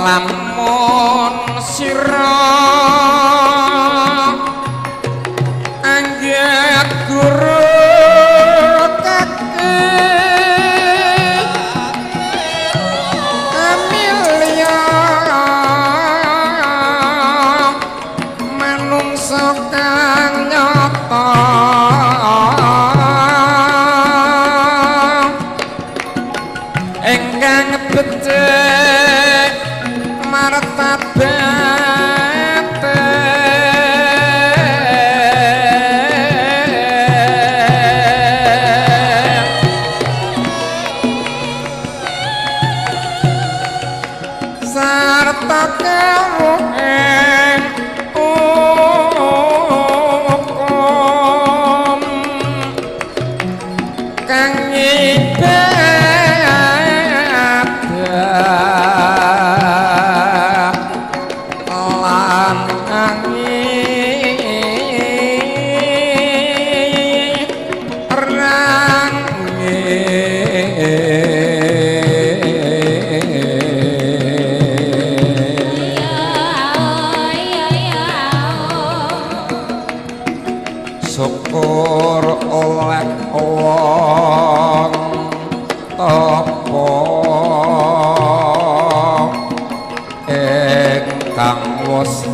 Lamun sira anggit guru kaki amilya manungsa kang nyata ingkang becik martabate sarta kawuhing hukum kang ibadah lan Ingkang wis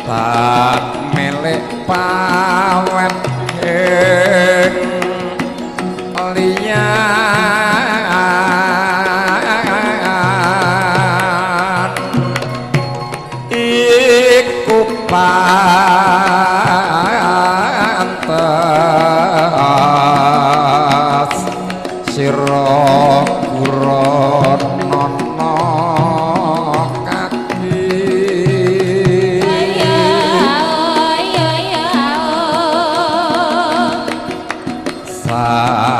tak milik pawet ing liyan iku pantes sira guronono kaki.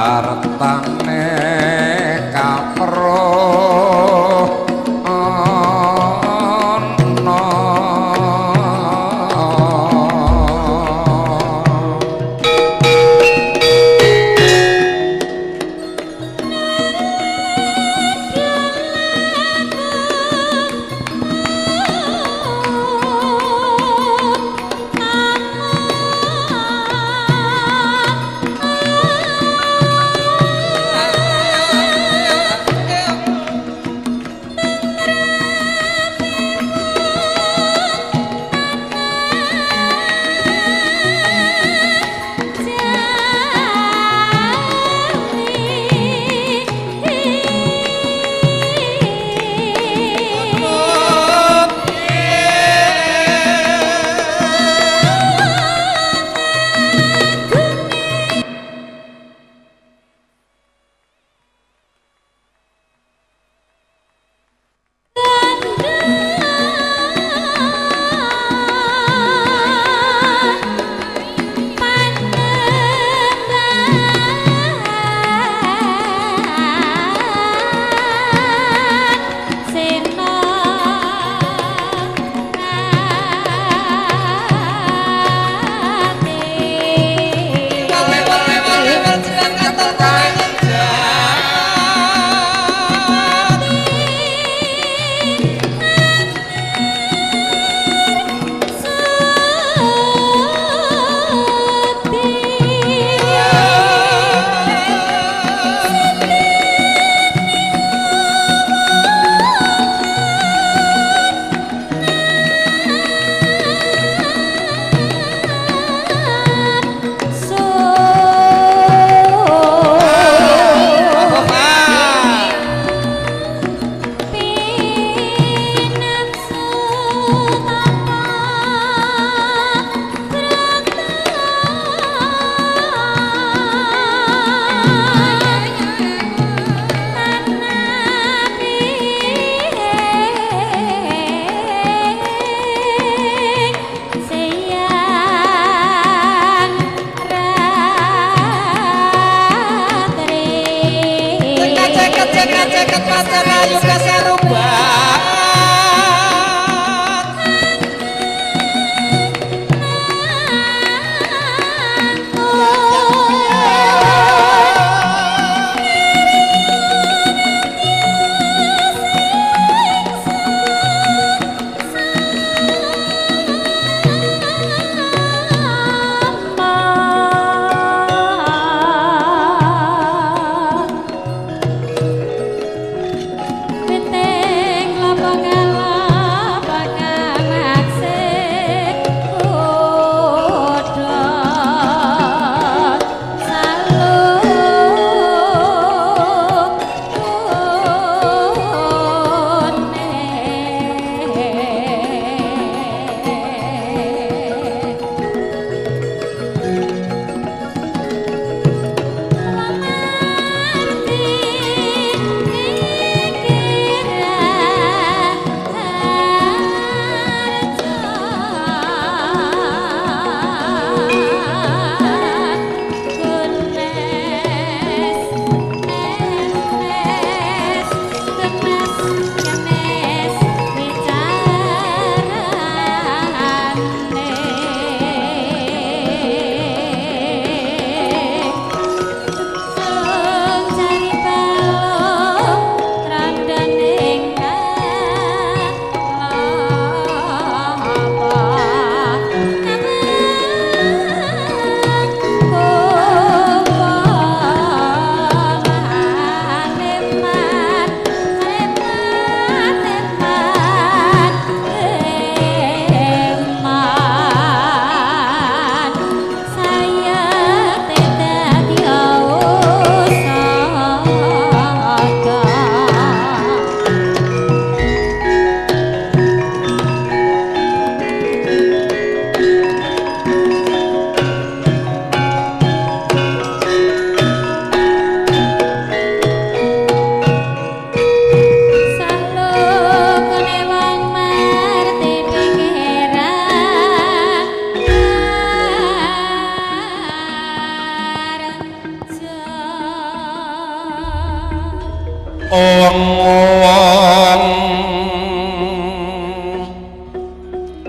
Sartane kawruh ana. Bete Wong-wong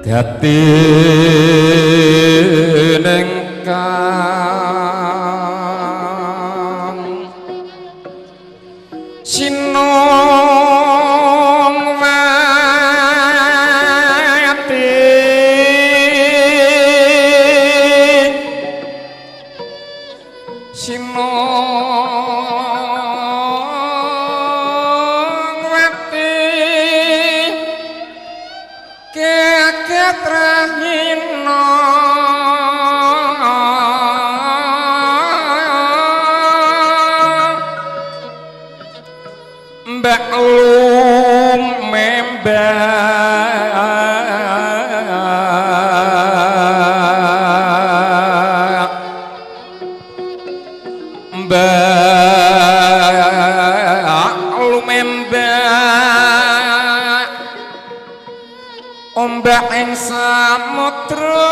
gati ning kang sinung mati sinung mati keget rahina mbak lumembak mbak lumembak ombak ing samudra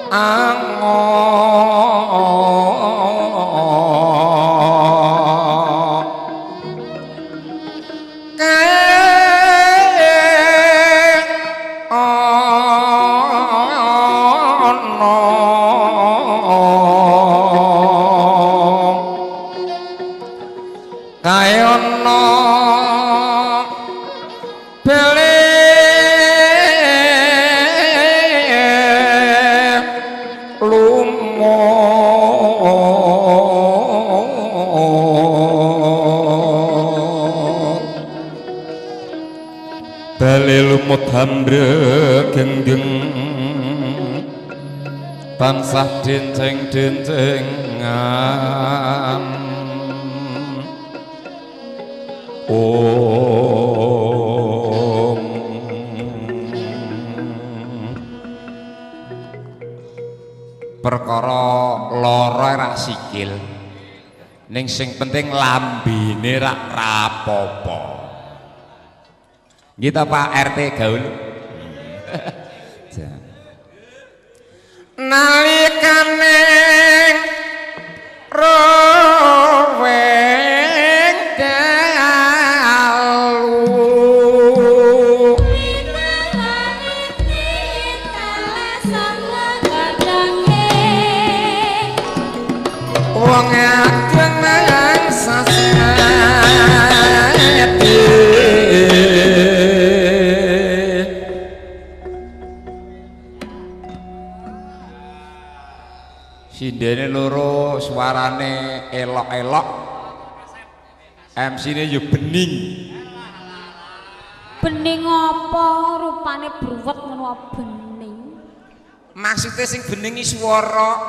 ango kae ana kae ana bele lumut bale lumut hambre genggeng tansah denceng-dencengan. Om perkara lara rak sikil ning sing penting lambene rak rapopo. Nggih ta Pak RT gaul. Nalikane roweng dalu wong ageng nang sasmati sindene loro suarane elok-elok, MC-ne yo bening. Bening apa rupane bruwet ngono bening. Maksudnya sing bening iki swara.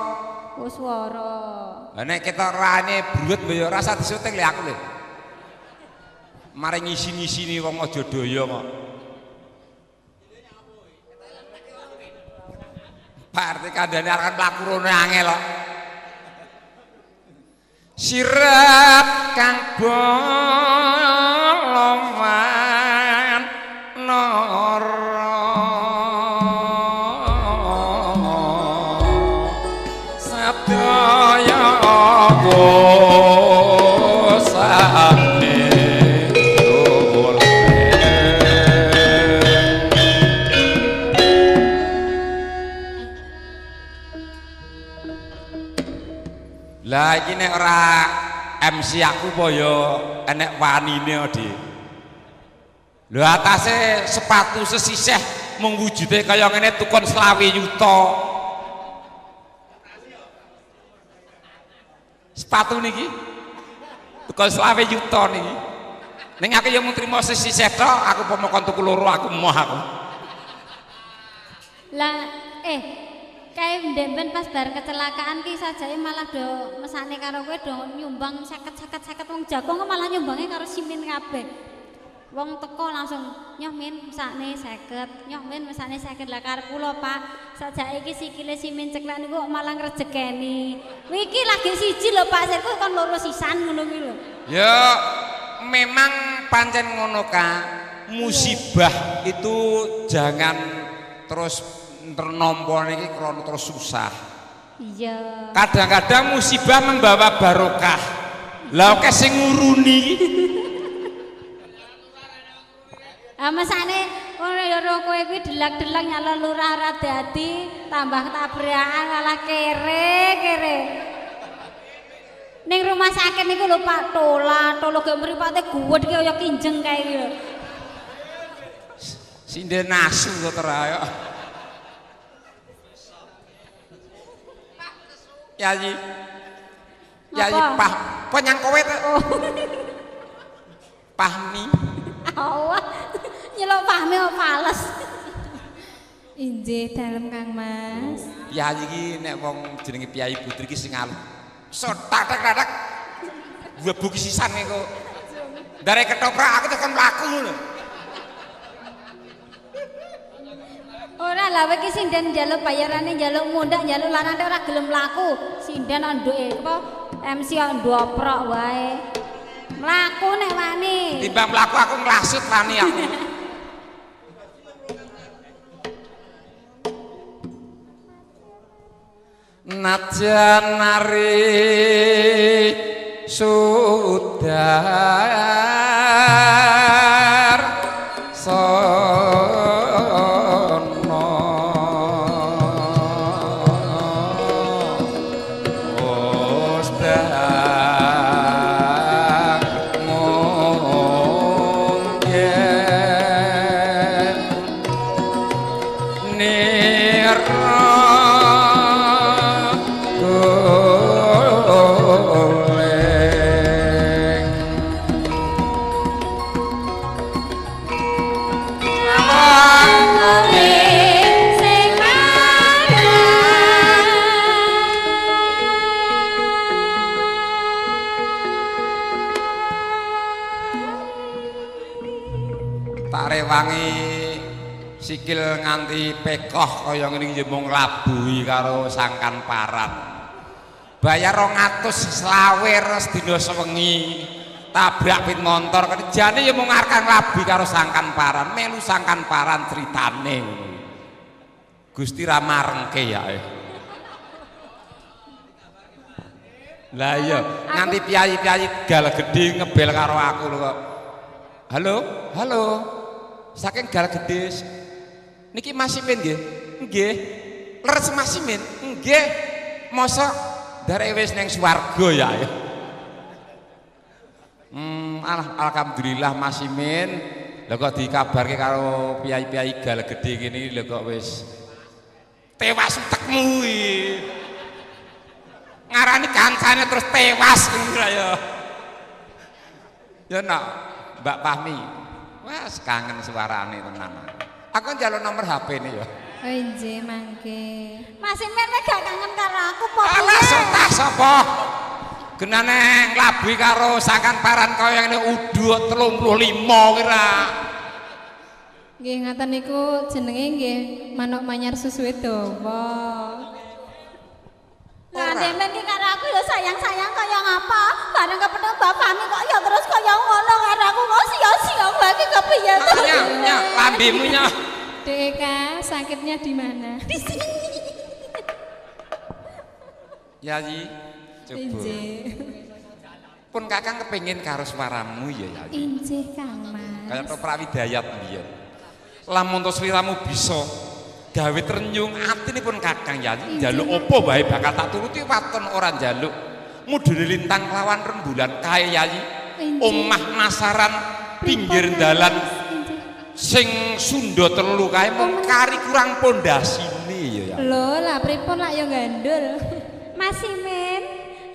Oh swara. Lah nek ketok rane bruwet mbok yo rasa disyuting lho aku lho. Mari ngisi-ngisini wong aja daya kok. Pak RT kandhane arep mlaku rono angel kok. Sirep kang bolowan nara sadaya bosane. Lah iki nek ora MC aku apa ya enek wanine, Dik. Lho atase sepatu sesisih mung wujude kaya ngene tukon 25 yuta. Sepatu niki tukon 25 yuta niki. Ning aku ya mung trimo sesisih tok, aku pomo kon tuku loro aku moh aku. Lah kae ndemben pas bar kecelakaan ki sajake malah do mesane karo kowe do nyumbang 50-50 wong jago malah nyumbange karo simin kabeh. Wong teko langsung nyoh min mesakne 50, nyoh min mesakne 50. Lah karep kula Pak, sajake iki sikile simin ceklek niku kok malah ngrejekeni. Iki lagi siji lho Pak, sirku kon loro sisan ngono kuwi lho. Ya memang pancen ngono Kak. Musibah itu jangan terus nampa niki krana terus susah. Iya. Kadang-kadang musibah membawa barokah. Lah oke sing nguruni. Ah mesane ora ya kowe kuwi delak-delak nyala lurah ora dadi, tambah tabrakan malah kere-kere. Ning rumah sakit niku lho Pak, tola, tolo gek mripate guwed ki kaya kinjeng kae iki lho. Sinden asu kok tera. Yayi. Yayi pah, kok nyang kowe to? Oh. Pahmi. Awah. Nyeluk Fahmi kok fales. Injih dalem Kang Mas. Piyayi iki nek wong jenenge Piyayi Putri iki sing alus. So tak tak tak. Gubuk sisan iku. Ndare ketoprak aku tekan mlaku ngono. Ora lah kowe iki sinden njaluk bayarane njaluk mundhak njaluk larang ora gelem mlaku. Sinden anduke apa MC ndoprok wae. Mlaku nek wani. Timbang mlaku aku nglasut wani aku. Najan nari sudar sono ostang mungkin nira rewangi sikil nganti pekoh kaya ngene iki mung nglabuhi karo sangkan paran. Bayar 225 sedina sewengi, tabrak pit montor jane ya mung arep nglabuhi karo sangkan paran, melu sangkan paran critane ngono. Gusti ra marengke ya. Lah iya, nganti piyayi-piyayi gal gedhe ngebel karo aku lho kok. Halo, halo. Saking Gal Gedhe. Niki Mas Simin nggih? Nggih. Leres Mas Simin? Nggih. Mosok ndare wis ning swarga ya. Alhamdulillah Mas Simin. Lha kok dikabarke karo piyayi-piyayi Gal Gedhe ngene iki lho kok wis tewas utekmu iki. Ngarani kancane terus tewas ngono ya. Ya nak Mbak Fahmi. Wah, kangen suarane tenan. Aku njaluk nomor HP-ne ya. Oh injih mangke. Mas Simin kowe gak kangen karo aku apa piye? Alah sotah sapa? Genane nglabuhi karo sangkan paran kaya ngene udu 35 kira. Nggih ngaten niku jenenge nggih manuk manyar susuwe dawa. Lah demen ki karo aku ya sayang-sayang kaya ngapa? Bareng kepethuk Mbak Fahmi kok ya terus kaya ngono karo aku kok sia-sia wae ki kepiye to? Nya, lambemu nya. Dek, sakitnya di mana? Di sini. Yayi, coba. Pun kakang kepengin karo suaramu ya Yayi. Injih Kang Mas. Kaya Toprak Widayat mbiyen. Lamun to sliramu bisa gawe trenyung atinipun kakang Yayi, njaluk apa wae bakal tak turuti waton ora njaluk. Mudune lintang kelawan rembulan kae Yayi. Omah masaran pinggir dalan sing Sunda telu kae mung kari kurang pondasine ya Yayi. Lho, lah pripun lak ya gandul. Mas Simin,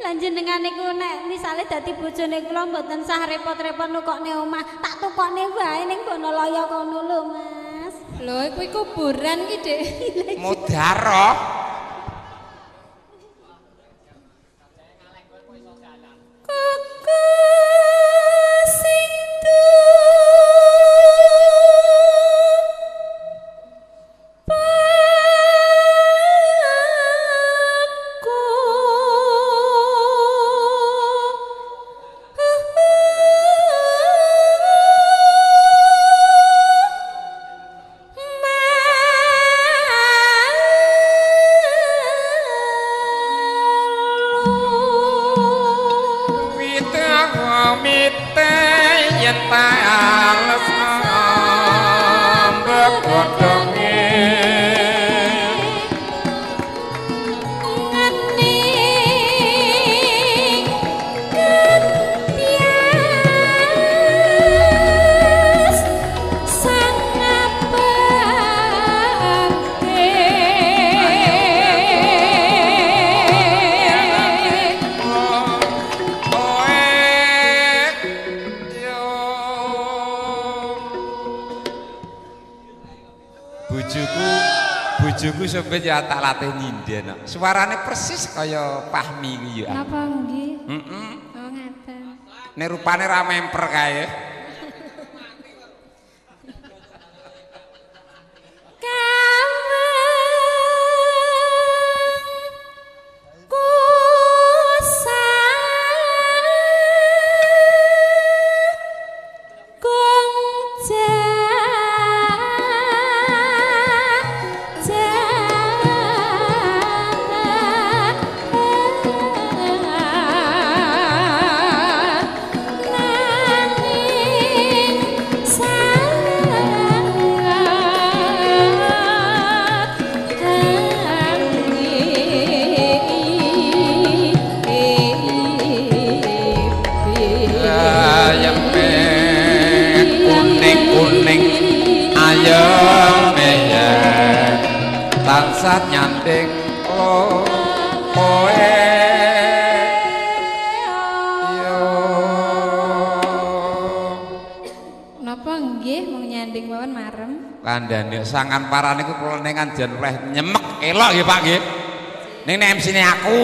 lan jenengan niku nek misale dadi bojone kula mboten sah repot-repot nukokne omah, tak tukokne wae ning Bonoloyo kono lho, Mas. Lho, kuwi kuburan ki, Dik. Mudaro. Koko sing ales ambek godhonge ngening ketias sang abate. Bojoku, bojoku sampe ya tak latih nyinden. Suarane persis kaya Fahmi kuwi ya. Napa nggih? Heeh. Oh ngaten. Nek rupane ra memper kae. Ayeme kuning-kuning ayeme yen tansah nyanding kowe yo. Napa nggih mung nyanding mawon marem. Kandhane sangan parane iku klenengan jan oleh nyemek elok nggih Pak nggih. Ning nek MC-ne aku.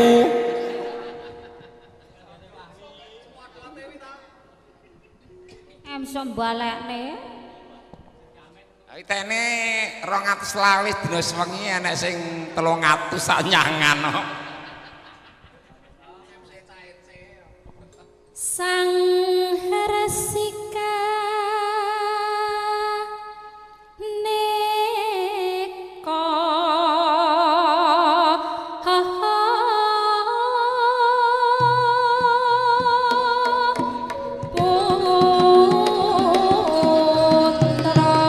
MC balekne. Iki tene 220 dina sewengi enek sing 300 sak nyangan kok. Sang Harsika neka putra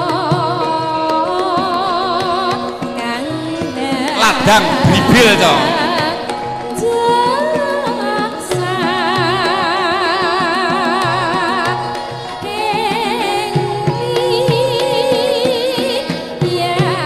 kang Ladang bribil to. Jaksa ing liyate.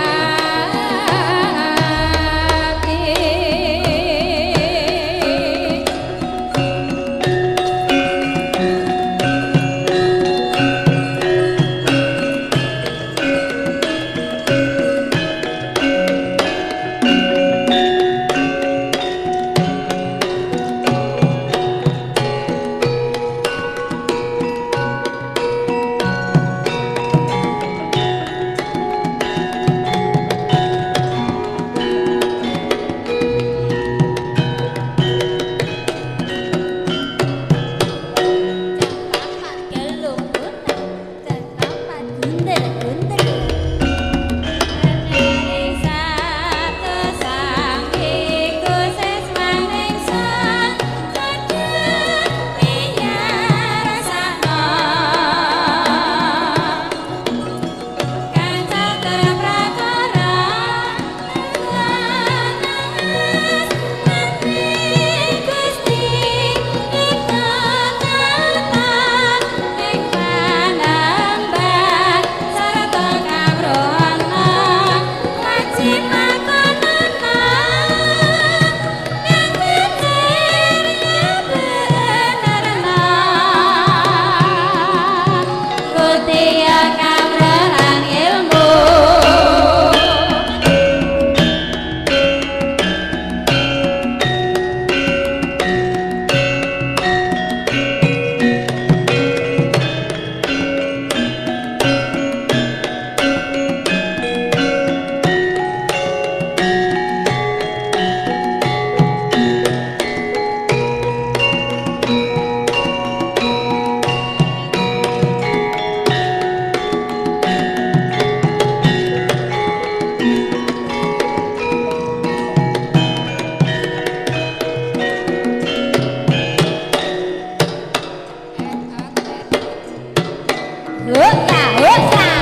Huk ya, huk ya.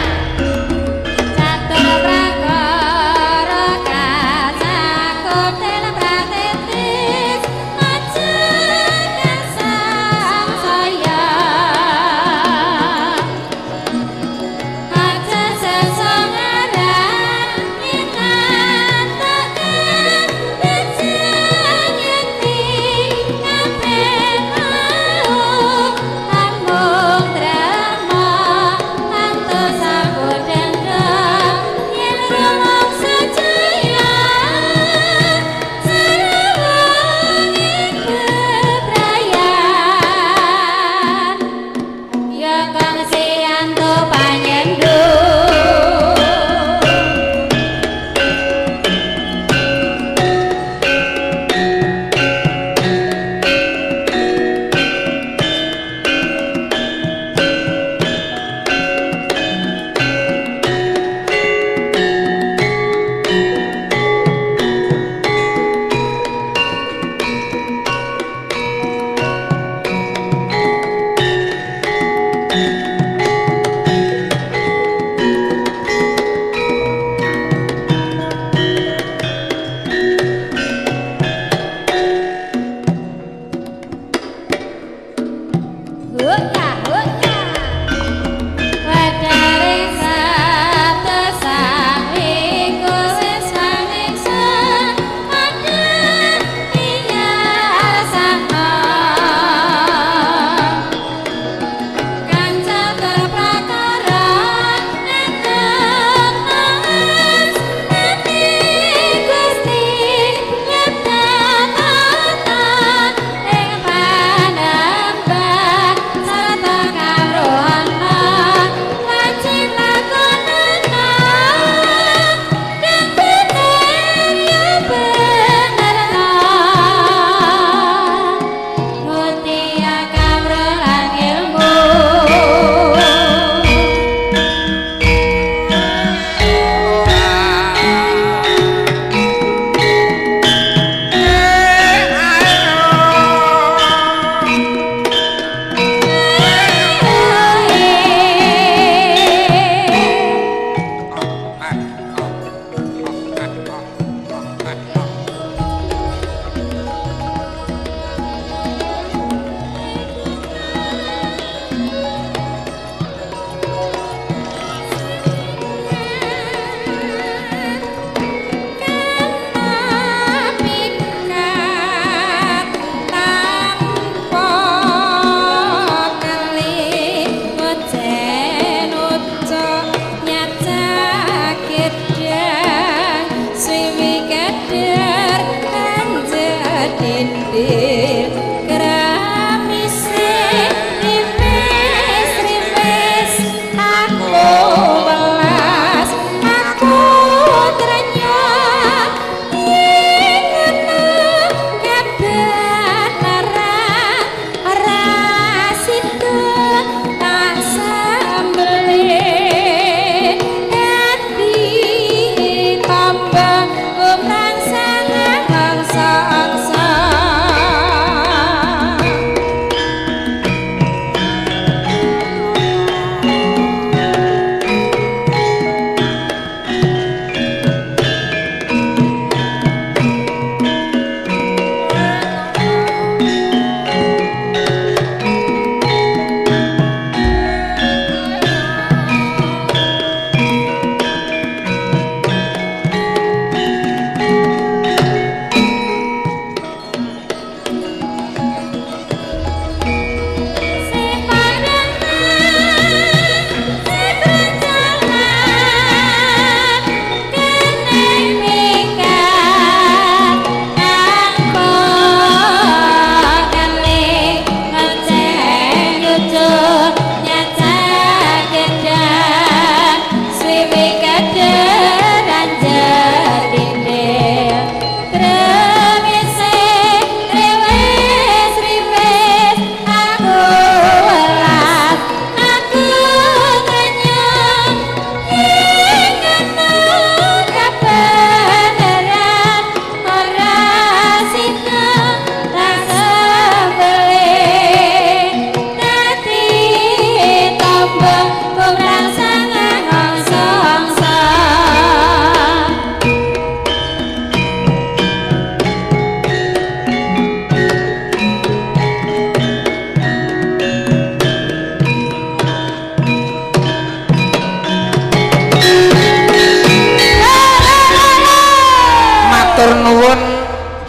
Catur prakara kacakup dalam pratetis aja sangsaya. Aja sesongaran inantaken bejeng yekti kabeh mau amung drama tantus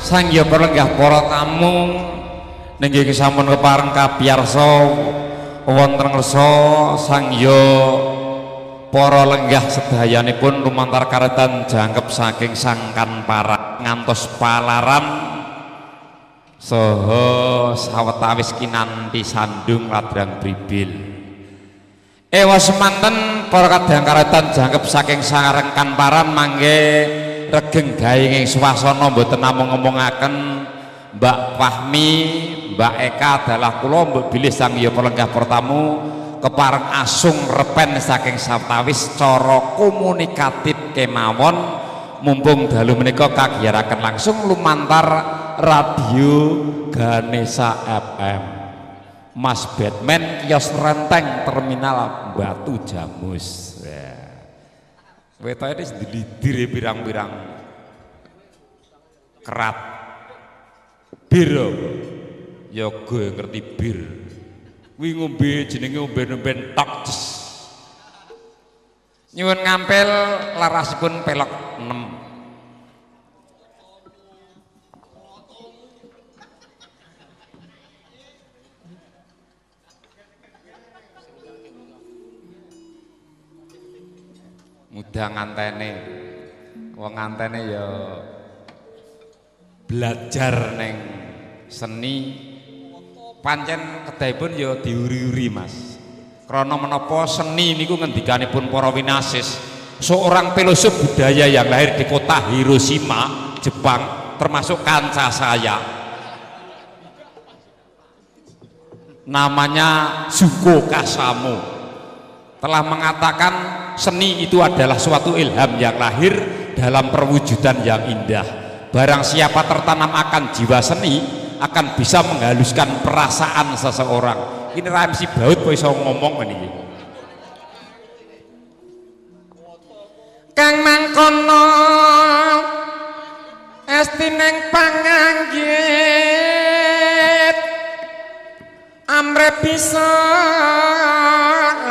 Sang ya lenggah para tamu nggih sampun kepareng kapiyarsa wonten ngersa sang ya para lenggah sedayanipun lumantar karetan jangkep saking sangkan parak ngantos palaran saha sawetawis kinanti sandung ladrang bribil. Ewa semanten para kadang karetan jangkep saking sarengkan paran mangke regeng gawe ing swasana mboten namung ngomongaken Mbak Fahmi, Mbak Eka adalah kula mbok bilih sang ya lenggah para tamu kepareng asung repen saking sawetawis cara komunikatif kemawon mumpung dalu menika kagiyaraken langsung lumantar Radio Ganesha FM Mas Batman kios renteng terminal Batu Jamus. Wetoke wis dilidir pirang-pirang kerat bir ya gue ngerti bir kuwi ngombe jenenge ngombe-ngombe tok. Nyuwun ngampil larasipun pelok 6. Mudah ngantene. Wong ngantene ya belajar neng seni pancen kedahipun ya diuri-uri Mas. Krana menapa seni niku ngendikanipun para winasis, seorang filosof budaya yang lahir di kota Hiroshima, Jepang, termasuk kanca saya. Namanya Zuko Kasamo. Telah mengatakan seni itu adalah suatu ilham yang lahir dalam perwujudan yang indah. Barang siapa tertanam akan jiwa seni akan bisa menghaluskan perasaan seseorang. Ini ra MC baut kok iso ngomong ngene iki. Kang mangkono esti neng panganggit amre bisa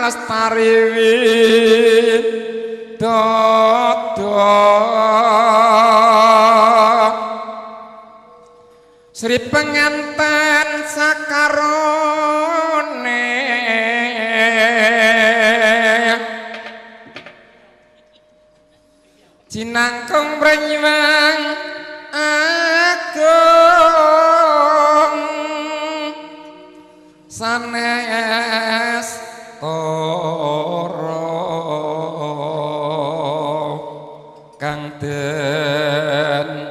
lestari widodo Sri penganten sakarone cinangkung prenywang agung sanes koro kang den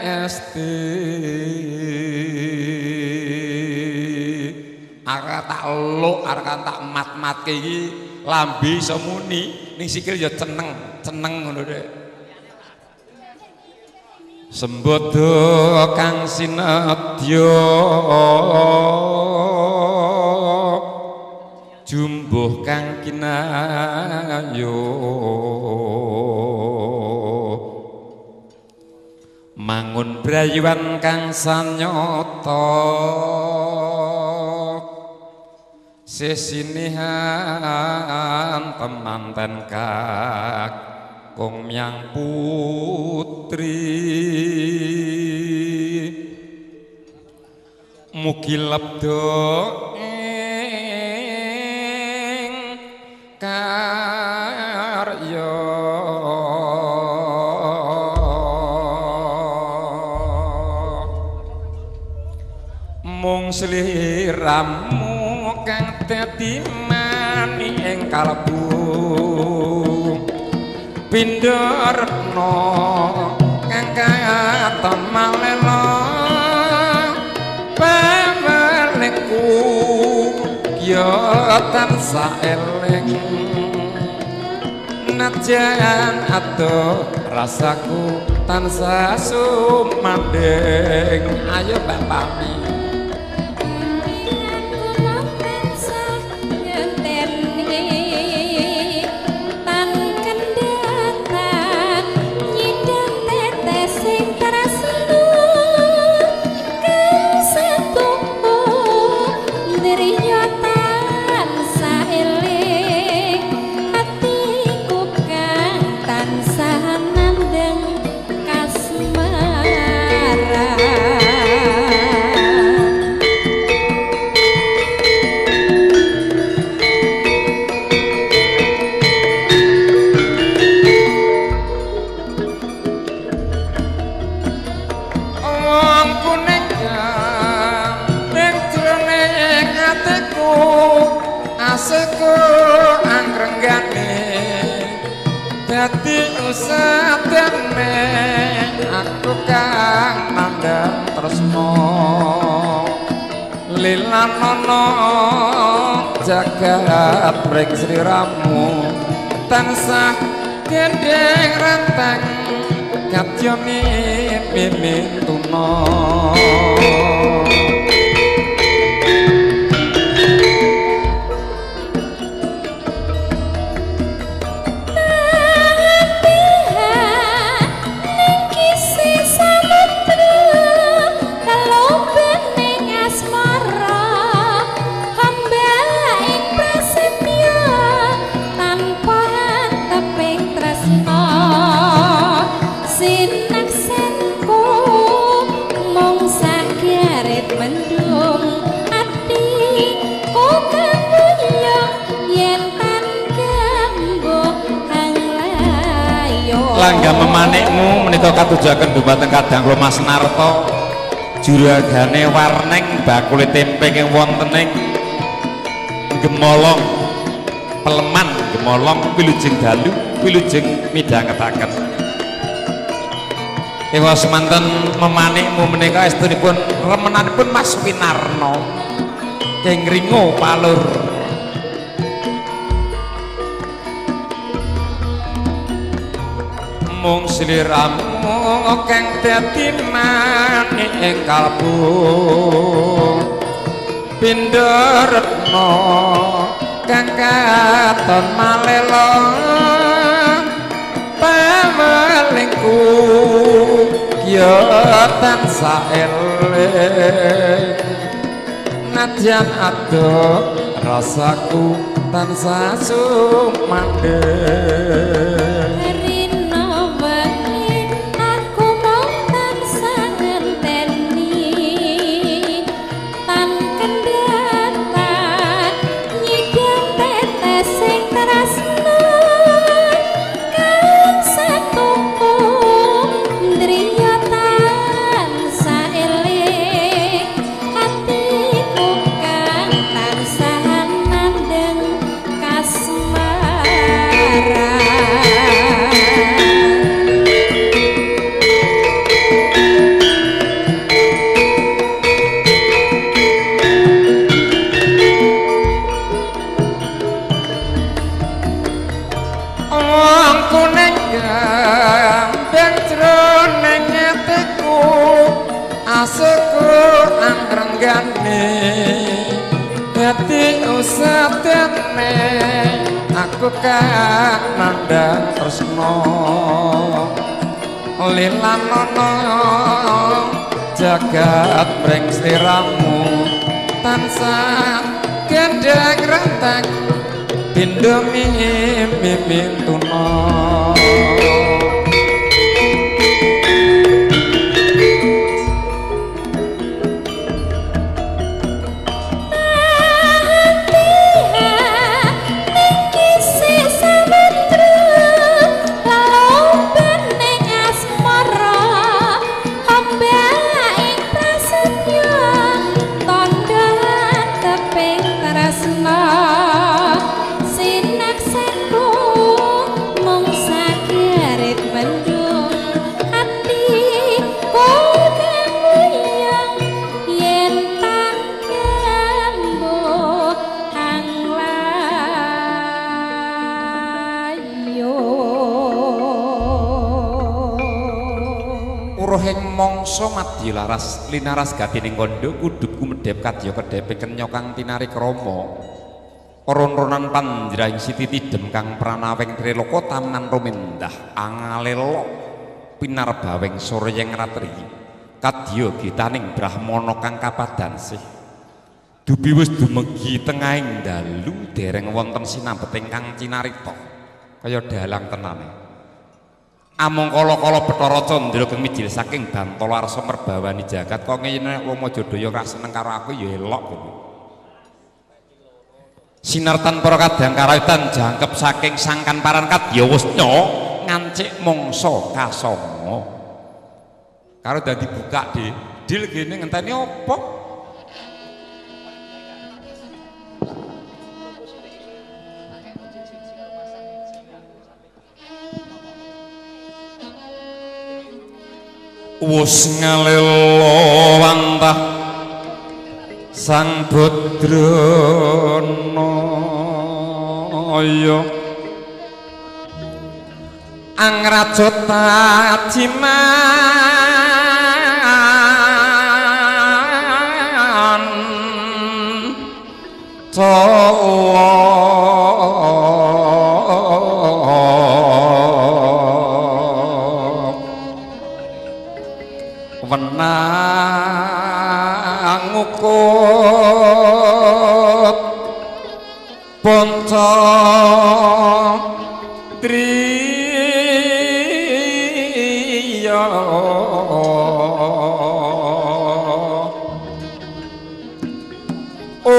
esti. Arep tak eluk, arep tak mat-matke iki lambe iso muni ning sikil ya ceneng, ceneng ngono rek. Sembodo kang sinedya jumbuh kang kinayo mangun brayuan kang sanyata sesinihan temanten kakung myang putri mugi lebda ing karya mung sliramu kang dadi mani ing kalbu pindha retna kang katon malela pawelingku ya tansah eling najan adoh rasaku tansah sumandhing. Ayo Mbak Pami. Tansah nandeng kasih. angrenggane dadi usadane aku kang nandhang tresna lilanono jagat mring sliramu tansah gendheng renteng kadya mimintuna. Langga memanikmu menika katujuaken dumateng kadang kula Mas Narto juragane warneng bakule tempe ing wonten ing Gemolong Peleman Gemolong wilujeng dalu wilujeng midhangetaken. Ewa semanten memanikmu menika estunipun remenanipun Mas Winarno ing Ringo Palur. Mung sliramu kang dadi manik ing kalbu pindha retna kang katon malela pawelingku ya tansah eling nadyan adoh rasaku tansah sumandhing. Dadi usadane aku kang nandhang tresna lilanono jagat mring sliramu tansah gendheng renteng pindha mimintuna. Mangsa madya laras linaras gatining kandha kudup kumedhep kadya kedhepe kenya kang tinari krama ron-ronan panjrahing siti tidem kang pranaweng triloka taman rumendah angalela pinarbaweng suryeng ratri kadya gitaning brahmana kang kapadansih dubi wis dumegi tengahing dalu dereng wonten sinambet ingkang cinarita kaya dalang tenane. Amung kala-kala Bathara Candra kemijil saking Bantala arsa merbawani jagat kok ngene wong Majadaya ora seneng karo aku ya elok gitu. Sinartan para kadang karawitan jangkep saking sangkan paran kadya wusnya ngancik mangsa kasanga. Karo dadi buka de, dil gene ngenteni apa? Wus ngalelo wantah Sang Badrana ya angraja tajiman cala wenang ukut ponco driya Om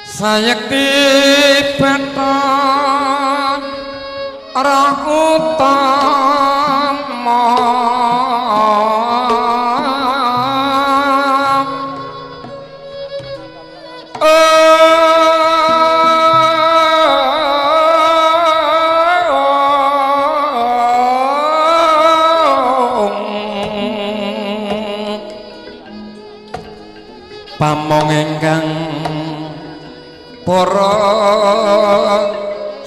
sayekti Bathara utama pamong ingkang para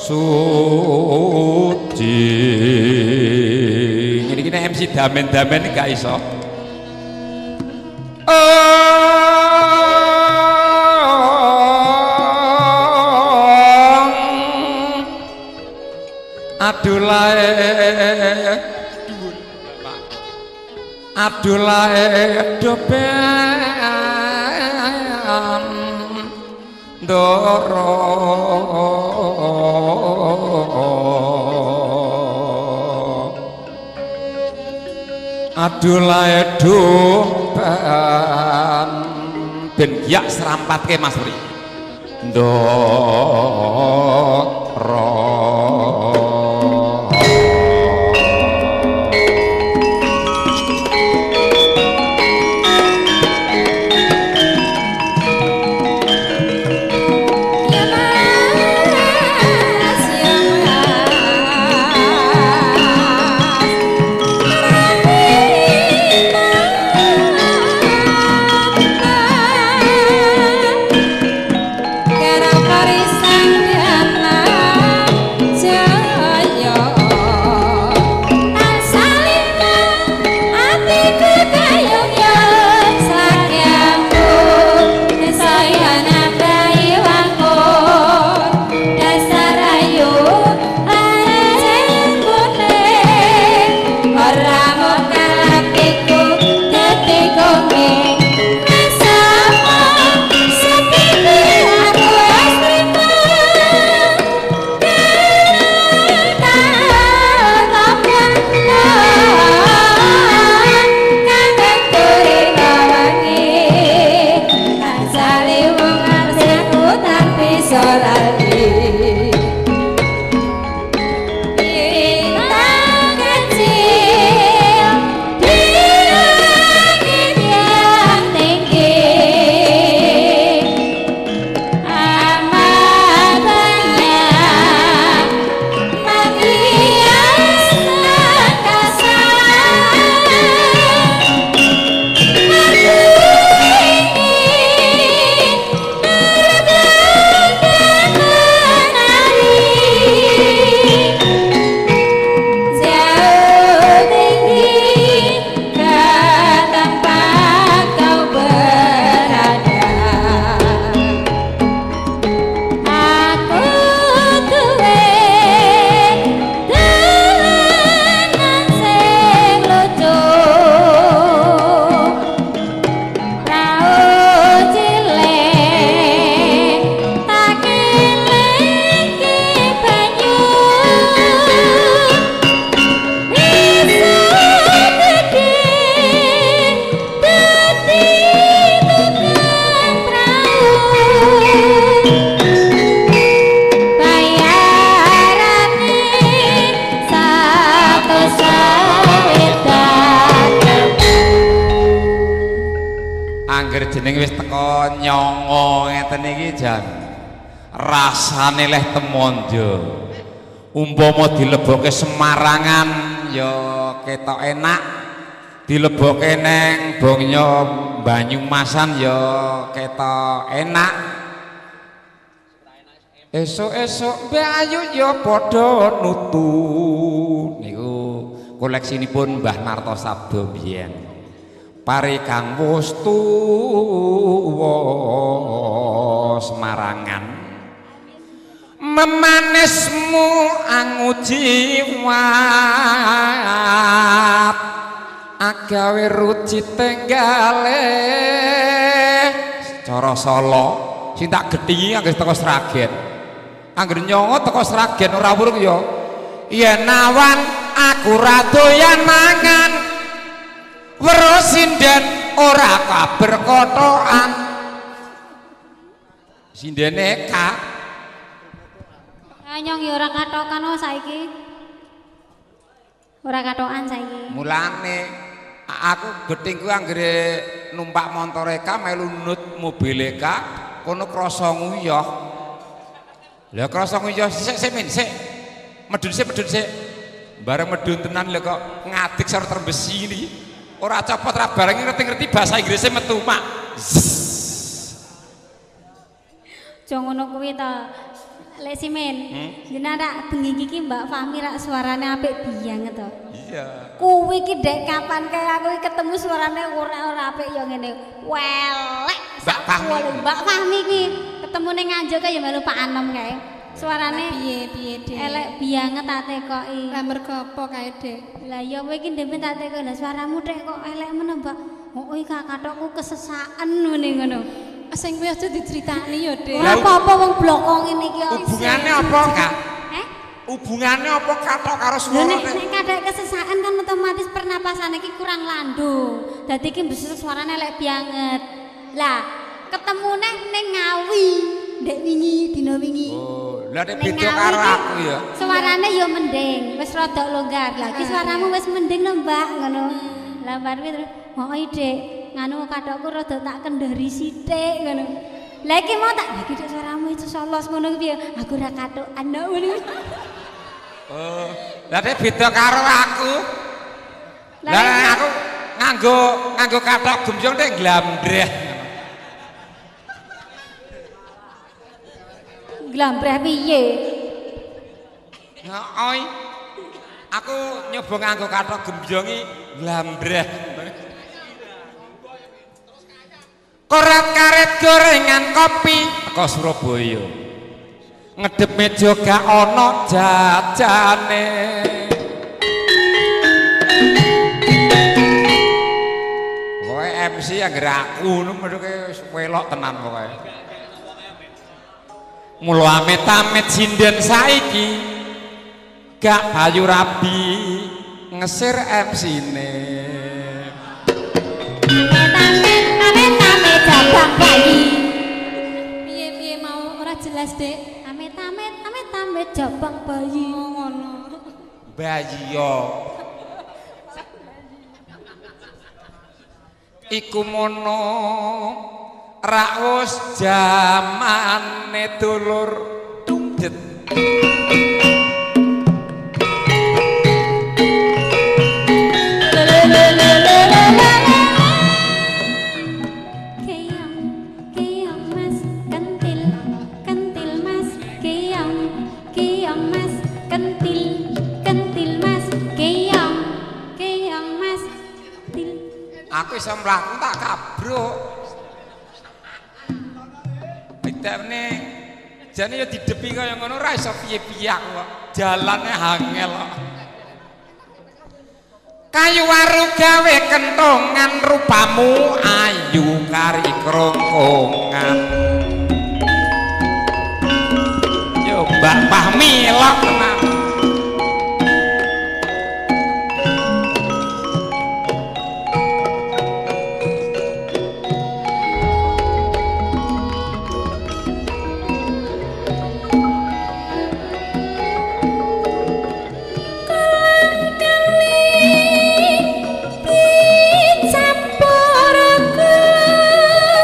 suci. Ngene iki nek MC damen-damen gak iso. Adulae adulae doben ndoro adulae doben ben giyak serampatke Mas Pri ndoro. Ya Mas, ya Mas, Karang parisang dana. Angger jeneng wis teko nyongo ngeten iki jan rasane leh temonjo. Umpama dilebokke Semarangan ya ketok enak, dilebokke neng Bongyo Banyumasan ya ketok enak. Esuk-esuk Mbak Ayu ya padha nutu. Niku koleksinipun Mbah Narto Sabdo biyen. Pare kang wis tuwa Semarangan memanismu angujiwat agawe ruci tenggale. Cara Solo sing tak gethingi anggere teko Sragen, anggere nyongo teko Sragen ora wurung ya yen awan aku ra doyan mangan weruh sinden ora kaber kotokan. Sindene ka nyong ya ora katokan oh saiki. Ora katokan saiki. Mulane aku gethingku anggere numpak montore ka melu nut mobile ka kono krasa nguyah. Lah krasa nguyah sik sik min sik. Medun sik medun sik. Bareng medun tenan lho kok ngadeg sor trembesi iki. Ora copot ra bareng ngerti-ngerti bahasa Inggrisnya metu mak. Aja ngono kuwi ta. Lek Simen, jenengan rak bengi iki Mbak Fahmi rak suarane apik banget to. Iya. Kuwi iki dek kapan kae aku ketemu suarane ora apik ya ngene. Welek. Mbak Fahmi. Mbak Fahmi iki ketemu ning Nganjuk kae ya melu Pak Anom kae. Suarane piye-piye Dek? Elek banget tak tekoki. Lah mergo apa kae Dek? Lah ya kowe iki ndempe tak tekoki. Lah suaramu Dek kok elek men Mbak. Oh iki kathokku kesesaken ngene ngono. Sing kuwi aja diceritani ya, Dek. Ora apa-apa wong bloko ngene iki kok. Hubungane apa, Kak? Heh? Hubungane apa kathok karo suarane? Nek kathok kesesakan kan otomatis pernapasane iki kurang landung. Dadi iki mbesuk suarane elek banget. Lah, ketemu neh ning Ngawi ndek wingi dina wingi. Oh, lah nek beda karo aku ya. Suarane ya mending, wis rada longgar. Lah iki suaramu wis mending lho, Mbak, ngono. Lah bar kuwi terus, "Oh, Dek, nganu kathokku rada tak kendhori sithik ngono." Lah iki mau tak lha iki Dek suaramu itu solos ngono ki piye? Aku ora kathokan ngono. Oh, lah nek beda karo aku. Lah aku nganggo kathok gembyong nek glambreh. Glambreh piye? Heeh. Aku nyoba nganggo kathok gembyong iki glambreh. Korat karet gorengan kopi teko Surabaya. Ngedep meja gak ana jajane. Pokoke MC anggere aku ngono wis welok tenan pokoke. Mula amit-amit sinden saiki gak payu rabi ngesir MC-ne. Amit-amit amit-amit jabang bayi. Piye-piye mau ora jelas, Dek. Amit-amit amit-amit jabang bayi. Oh, ngono. Bayi yo. Iku mono rak wis jamane dulur tungdet. Keong, keong mas, kentil, kentil mas, keong, keong mas, kentil, kentil mas, keong, keong mas, til. Aku iso mlaku tak kabruk. Bedane jane ya didepi kaya ngono ora iso piye-piye aku kok. Jalane angel kok. Kayu waru gawe kentongan rupamu ayu kari krongkongan. Yo Mbak Fahmi elok tenan. Campur gula.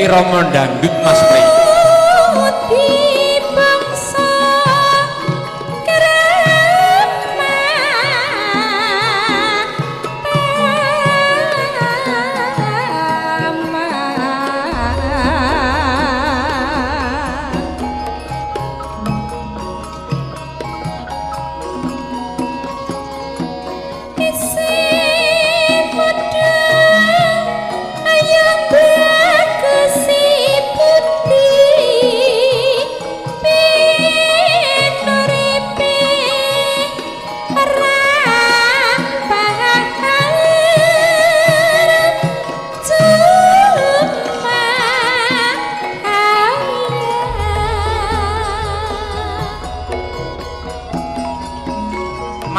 irama dangdut Mas Pri.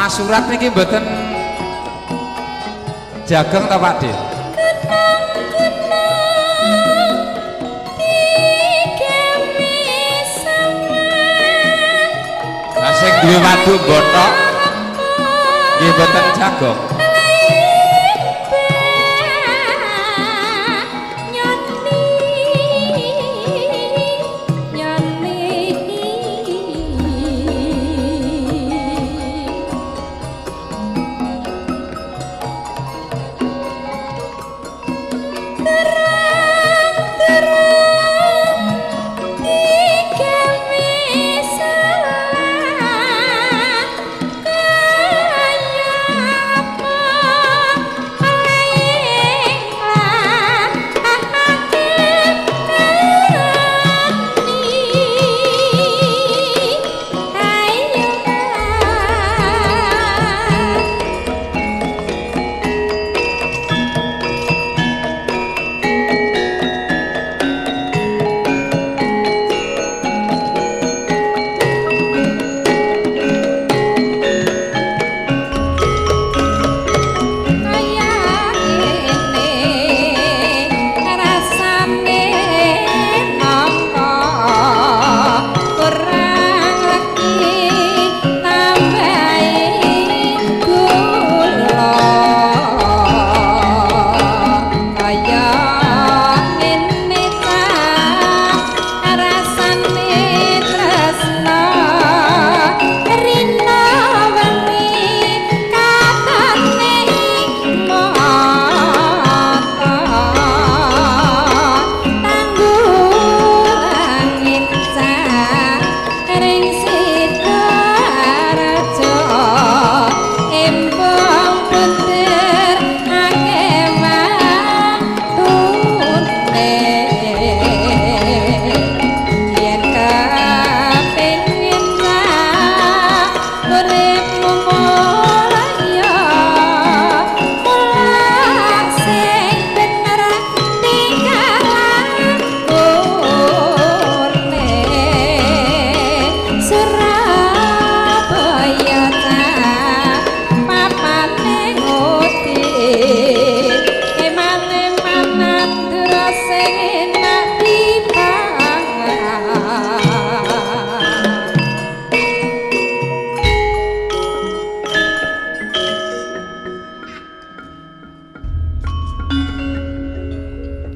Mas Surat niki mboten jagong ta Pak De? Lah sing duwe waduk bothok nggih mboten jagong.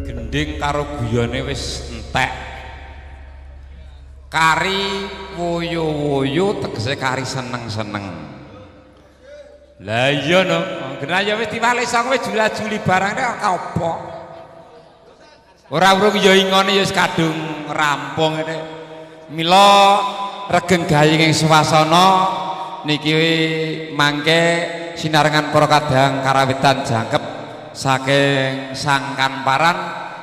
Gending karo guyone wis entek. Kari woyo-woyo tegese kari seneng-seneng. Lah iya no, genah ya wis diwales aku wis jula-juli barang nek apa. Ora urung ya ingone ya wis kadung rampung ngene. Mila regeng gayeng ing swasana niki mangke sinarengan para kadang karawitan jangkep saking Sangkan Paran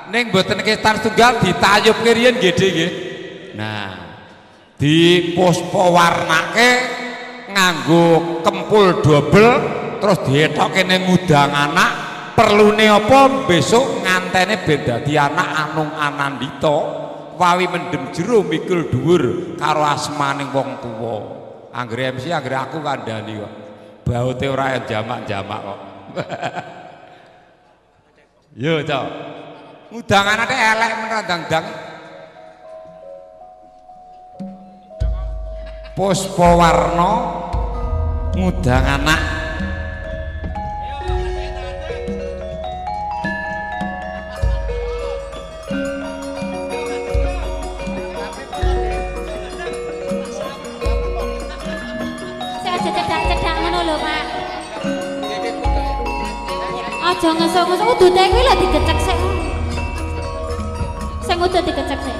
ning mboten ketan tunggal ditayubke riyen nggih Dik nggih. Nah, dipuspa warnake nganggo kempul dobel terus dietokke ning ngudang anak, perlune apa besok ngantene ben dadi anak Anung Anandita wawi mendem jero mikul dhuwur karo asmaning wong tuwa. Anggere MC anggere aku kandhani kok. Baute ora jamak-jamak kok. Yo to. Ngudang anake elek men randang-dang. Puspawarna ngudang anak. Aja ngesuk-ngesuk udute kuwi lho digecek sik. Sing udut digecek sik.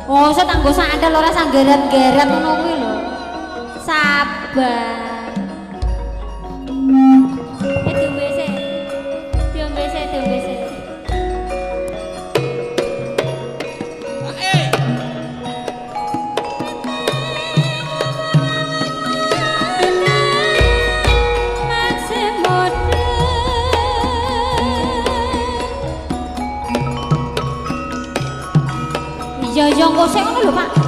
Oh, saya tanggo sandal ora sanggeret-geret ngono kuwi lho. Sabar. Diombe sik. Diombe sik, diombe sik. Iya, iya, engko sik ngono lho, Pak.